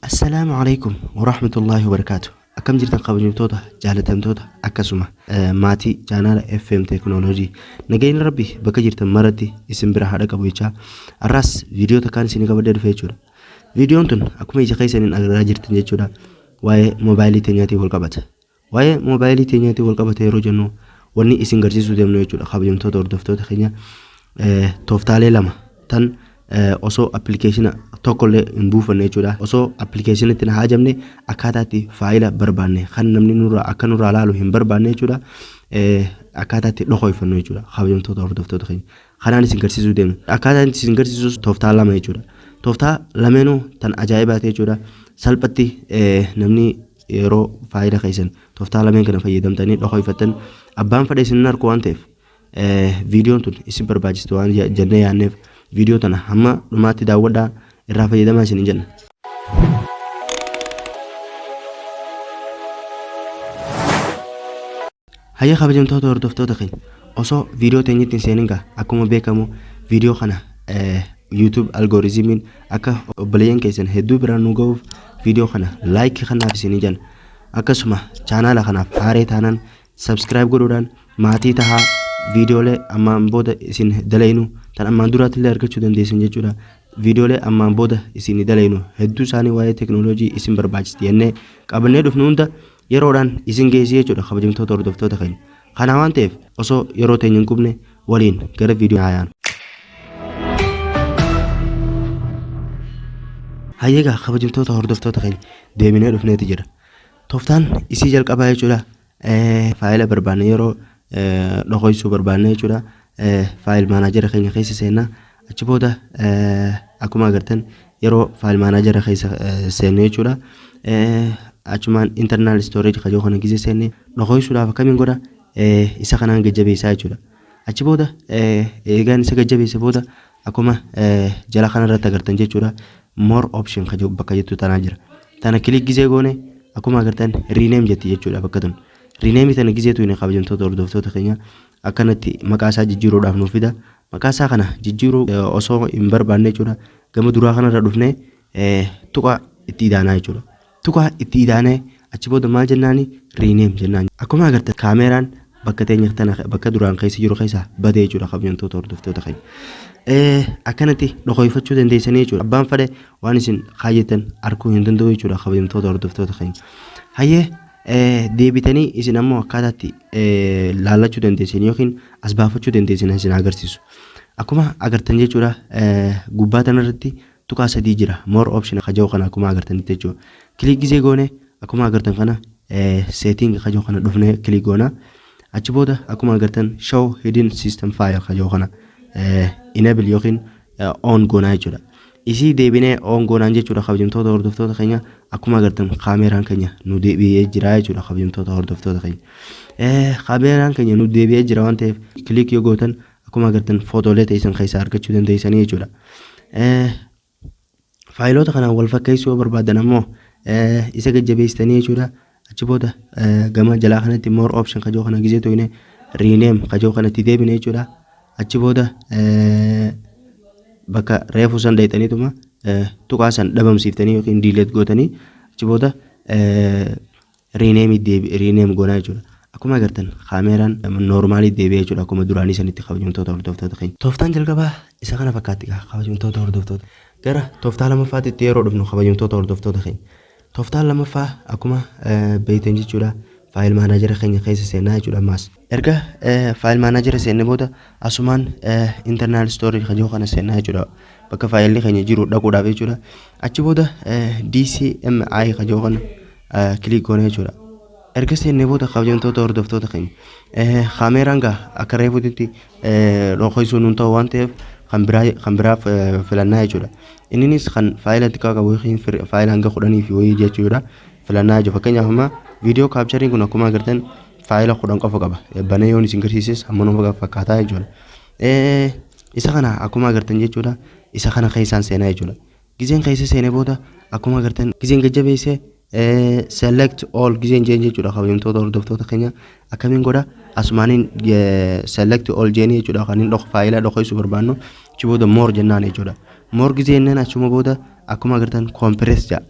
Assalaamu alaikum warahmatullaahi wabarakaatu. Akkam jirtan kabajamtoota, jaalatamtoota, akkasuma maatii chaanaala FM Teekinooloojii? Nageenyi Rabbi bakka jirtan maratti isin bira haadha qabu jechaa, har'aas viidiyoo takkaan isinii qabadhee dhufe jechuudha. Viidiyoon tun akkuma ija keessaniin argaa jirtan jechuudha, waa'ee moobaayilii teenyaatiin wal qabata. Waa'ee moobaayilii teenyaatiin wal qabata yeroo jennu, wanni isin garsiisuu deemnu jechuudha, kabajamtoota hordoftoota keenya, tooftaalee lama tan osoo appilikeeshina tokkollee hin buufanne jechuudha. Osoo appilikeeshinitti hin haajamne akkaataa itti faayila barbaanne kan namni nurraa akka nurraa laalu hin barbaanne jechuudha. Akkaataa itti dhokoyfannu jechuudha, kabajamtoota hordoftoota keenya. Kanaan isin garsiisuu deemna. Akkaataa itti isin garsiisus tooftaa lama jechuudha. Tooftaa lameenuu tan ajaa'ibaati jechuudha. Salphatti namni yeroo faayila keessan tooftaa lameen kana fayyadamtanii dhokoyfattan abbaan fedhe isin hin arku waan ta'eef, viidiyoon tun isin barbaachisti waan jennee yaadneef, viidiyoo tana hamma dhumaatti daawwadhaa, irraa fayyadamaa isin jenna. Hayya, kabajamtoota hordoftoota keenya, osoo viidiyoo teenyatti hin seenin gaa, akkuma beekamu viidiyoo kana YouTube algoritmiin akka obboleeyyan keessan hedduu biraan nu ga'uuf viidiyoo kana like kanaaf isin jenna. Akkasuma chaanaala kanaaf haaree taanaan subscribe godhuudhaan maatii tahaa, viidiyoolee ammaan booda isin dalaynu tan ammaan duraatti illee argachuu dandeessan jechuudha. Viidiyoolee ammaan booda isin dalaynu hedduu isaanii waa'ee teekinooloojii isin barbaachisti jennee qabannee dhufnu hunda yeroodhaan isin geessi jechuudha, kabajamtoota hordoftoota keenya. Kana waan ta'eef osoo yeroo teenya hin gubne waliin gara viidiyoo haa yaanu. Hayyeegaa, kabajamtoota hordoftoota keenya, deebinee dhufneeti jira. Tooftaan isii jalqabaa jechuudha. Faayila barbaanne yeroo dhokoysuu barbaanne jechuudha. File manager keenya keessa seenna. Achi booda akkuma agartan yeroo file manager keessa seenne jechuudha. Achumaan internal storage kajoo kana gizee seenne dhokoysuudhaaf akkamiin godha? Isa kanaan gajjabeessaa jechuudha. Achi booda eegaan isa gajjabeesse booda akkuma jala kanarratti agartan jechuudha, more option kajoo bakka jettu tanaa jira. Tana click gizee goone akkuma agartan rename jetti jechuudha bakka tun. Rename tana gizeetu hin, kabajamtoota hordoftoota keenya, akkanatti maqaa isaa jijjiiruudhaaf nuuf fida. Maqaa isaa kana jijjiiruu osoo hin barbaanne jechuudha, gama duraa kanarra dhufnee tuqa itti idaanaa jechuudha. Tuqa itti idaanee achi booda maal jennaani? Rename jennaan. Akkuma agartan kaameeraan bakka teenya tana bakka duraan keessa jiru keessaa badee jechuudha, kabajamtoota hordoftoota keenya. Akkanatti dhokoyfachuu dandeessanii jechuudha. Abbaan fedhe waan isin kaayyattan arguu hin danda'u jechuudha, kabajamtoota hordoftoota keenya. Hayyee, deebitanii isin ammoo akkaataatti laallachuu dandeessan yookiin as baafachuu dandeessan isin agarsiisu. Akkuma agartan jechuudha, gubbaa tanarratti tuqaa sadii jira, more option kaja'u kana akkuma agartanitti jechuudha. Click gizee goone akkuma agartan kana setting kaja'u kana dhufnee click goona. Achi booda akkuma agartan show hidden system file kaja'u kana enable yookiin on goonaa jechuudha. Isii deebinee on goonaan jechuudha, kabajamtoota hordoftoota keenya, akkuma agartan kaameeraan keenya nu deebi'ee jira jechuudha, kabajamtoota hordoftoota keenya. Kaameeraan keenya nu deebi'ee jira waan ta'eef click yoo gootan akkuma agartan footoolee teessan keessaa argachuu dandeessanii jechuudha. Faayiloota kanaan wal fakkeessuu yoo barbaadan ammoo isa gajjabeessitanii jechuudha. Achi booda gama jalaa kanatti more option kajoo kana gizee tuqne rename kajoo kanatti deebine jechuudha. Achi booda bakka reefu san dheexaniituma tuqaa san dhabamsiiftanii yookiin delete gootanii achi booda rename deebi rename goonaa jechuudha. Akkuma agartan kaameeraan noormaalii deebi'ee jechuudha, akkuma duraanii sanitti, kabajamtoota hordoftoota keenya. Tooftaan jalqabaa isa kana fakkaatti kabajamtoota hordoftoota. Gara tooftaa lammaffaatti yeroo dhufnu, kabajamtoota hordoftoota keenya. Tooftaan lammaffaa akkuma beektan jechuudha, file manager keenya keessa seenaa jechuudha ammaas. Erga file manager seenne booda asumaan internal storage kajoo kana seenaa jechuudha. Bakka faayilli keenya jiru dhaquudhaaf jechuudha. Achi booda DCMI kajoo kana click goone jechuudha. Erga seennee booda, kabajamtoota hordoftoota keenya, kaameeraan gaa akka reefuutitti dhokoysuu nuun ta'u waan ta'eef kan biraaf filannaa jechuudha. Inninis kan faayila xiqqaa qabu yookiin faayila hanga 10 fi wayii jechuudha filannaa jechuudha. Fakkeenyaaf amma video captureiin kun akkuma agartan faayila 10 qofa qaba. Banee yoon isin garsiises hammanuma fakkaataa jechuudha. Isa kana akkuma agartan jechuudha, isa kana keessaan seenaa jechuudha. Gizeen keessa seenee booda akkuma agartan gizeen gajjabeessee select all gizeen jeen jechuudha, kabajamtoota hordoftoota keenya, akkamiin godha? Asumaaniin select all jeenii jechuudha, kan inni faayila dhokoysuu barbaannu. Achi booda more jennaan jechuudha. More gizee jennaan achuma booda akkuma agartan compress jedha.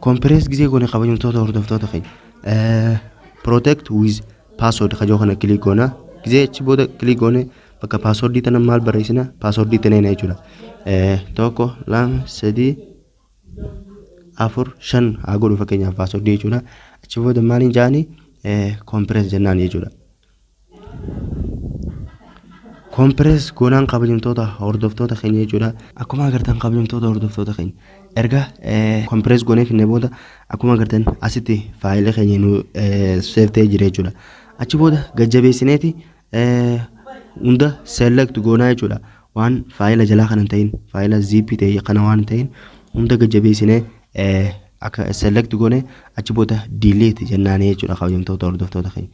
Compress gizee goone, kabajamtoota hordoftoota keenya, "Protect with password" kajoo kana click goona. Gizee achi booda click goone, bakka passwordii tana maal barreessina? Passwordii tana jechuudha. Tokko, lama, sadii, afur, shan haa godhu fakkeenyaaf passwordii jechuudha. Achi booda maaliin jaanii compress jennaan jechuudha. Compress goonaan, kabajamtoota hordoftoota keenya jechuudha. Akkuma agartan, kabajamtoota hordoftoota keenya, erga compress goonee finne booda, akkuma agartan asitti faayila keenya nu save ta'ee jira jechuudha. Achi booda gajjabeessineeti hunda select goonaa jechuudha. Waan faayila jalaa kana hin ta'in, faayila zip ta'e kana waan hin ta'in hunda gajjabeessinee akka select goone, achi booda delete jennaanii jechuudha, kabajamtoota hordoftoota keenya.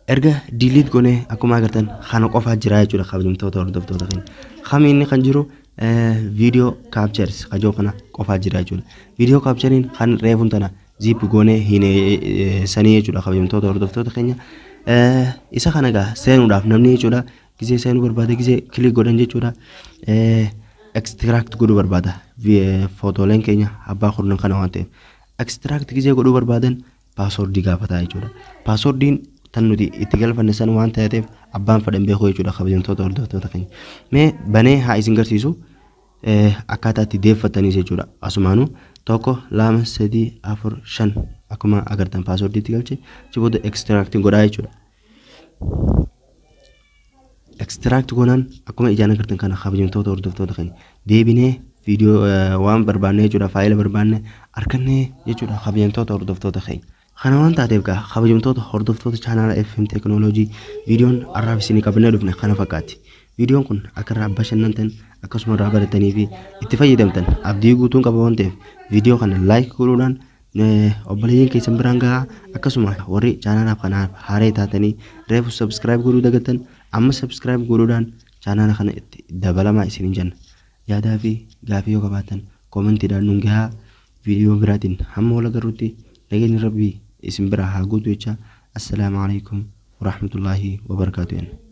Erga delete goone, akkuma agartan kana qofaa jira jechuudha, kabajamtoota hordoftoota keenya. Kami inni kan jiru? Video captures kajoo kana qofaa jira jechuudha. Video captureiin kan reefuun tana zip goonee hin sanii jechuudha, kabajamtoota hordoftoota keenya. Isa kana egaa seenuudhaaf namni jechuudha, gisee seenuu barbaade, gisee click godhan jechuudha, extract godhuu barbaada. Footooleen keenya abbaa kurnan kana waan ta'eef, extract gisee godhuu barbaadan passwordii gaafataa jechuudha. Passwordiin tan nuti itti galfanne san waan ta'eef abbaan fedhan beekuu jechuudha, kabajamtoota hordoftoota keenya. Mee banee haa isin garsiisu akkaataa itti deeffataniis jechuudha. Asumaanuu tokko, lama, sadii, afur, shan akkuma agartan passwordii itti galche, achi booda extractiin godhaa jechuudha. Extract goonaan, akkuma ijaan agartan kana, kabajamtoota hordoftoota keenya, deebinee viidiyoo waan barbaanne jechuudha, faayila barbaanne argannee jechuudha, kabajamtoota hordoftoota keenya. Kana waan taateef gaa, kabajamtoota hordoftoota chaanaala FM Teekinooloojii, viidiyoon har'aaf isinii qabannee dhufne kana fakkaatti. Viidiyoon kun akka irraa bashannantan, akkasuma irraa baratanii fi itti fayyadamtan abdii guutuun qaba. Waan ta'eef viidiyoo kana like godhuudhaan obboleeyyan keessan biraan gahaa. Akkasuma warri chaanaalaaf kanaaf haaree taatanii reefu subscribe godhuu dagattan, amma subscribe godhuudhaan chaanaala kana itti dabalamaa isiniin jenna. Yaadaa fi gaafii yoo qabaattan commentiidhaan nuun gahaa. Viidiyoo biraatiin hamma wal agarruutti nageenyi rabbii isin biraa haa guutu jecha, assalaamu alaikum warahmatullaahi wabarakaatuh.